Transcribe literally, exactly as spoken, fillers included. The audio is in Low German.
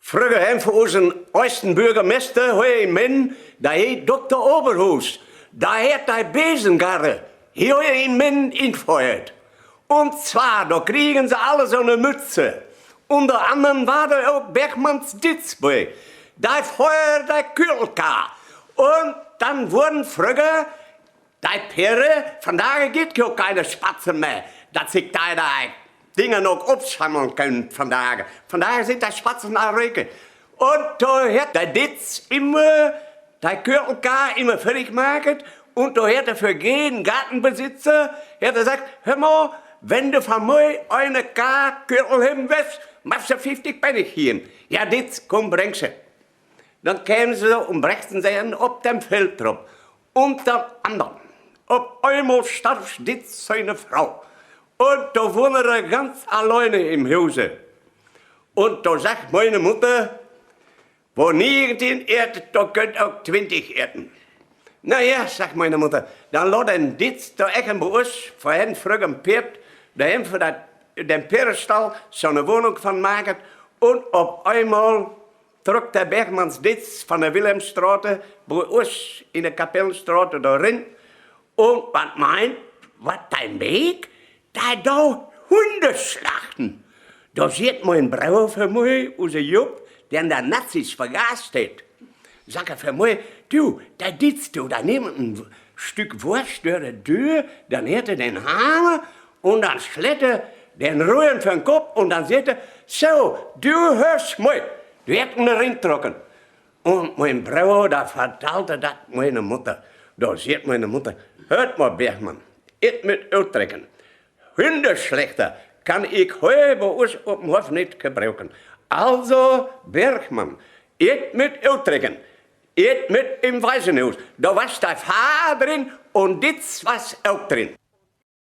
Fröher heff ik för usen eersten Börgermester, he, en Mann, de heet Dokter Oberhuus. De hett de Besengarde hier in Menden inföhrt. Un zwar, dor kregen se alle so 'ne Mütze. Ünner annern weer dor ok Bergmanns Ditz bi. De föhr de Köttelkar. Un denn wurren fröher de Peerde, vandage gifft 't jo ok keine Spatzen mehr, dat sik de, de Dinger ok opsammeln köönt vandage. Vandage sünd de Spatzen all reke. Un do hett de Ditz immer de Köttelkar immer ferrig maket un do hett he för jeden Gartenbesitzer, hett he seggt: Höör mal, wenn du van mi ene Kar Köttel hebben west, magst du fieftig Pennig gieven. Ja, Ditz, kumm, bring se. Denn kemen se un brechten se em op den Feld rop. Ünner annern, op eenmal starv Ditz siene Fro. Un do wunnen he ganz alleine im Huse. Un do seggt miene Mutter: Wo negentien eet, dor köönt ok twintig eten. Na ja, seggt miene Mutter, denn laat den Ditz doch echten bi us, vör hen fröh en Peerd, dor heff ik för dat, den Peerdestall so 'ne Wohnung van maket. Un op eenmal trock de Bergmanns Ditz van de Willemsstraat bi us in de Kapellenstraat dor rin. Un wat meent, wat de meek? De do Hünne slachten. Do seggt mien Broer för mi, use Jupp, den de Nazis vergast hett, seggt he för mi: Du, de Ditz, du, de nimmt en Stück Wurst dör de Döör, denn hett he den Hamer un denn slett he den Rüen vör'n Kopp un denn seggt he: So, du höörst mi. Du hett em rintrocken. Un mien Broer, de vertellt dat miene Mutter. Do seggt miene Mutter: Höört mal, Bergmann, ik mutt uttrecken. Hünneslechter kann ik hier bi us op'n Hoff nit gebruken. Also, Bergmann, ik mutt uttrecken. Ik mutt in't Waisenhuus. Dor was de Vader drin un Ditz was ok drin.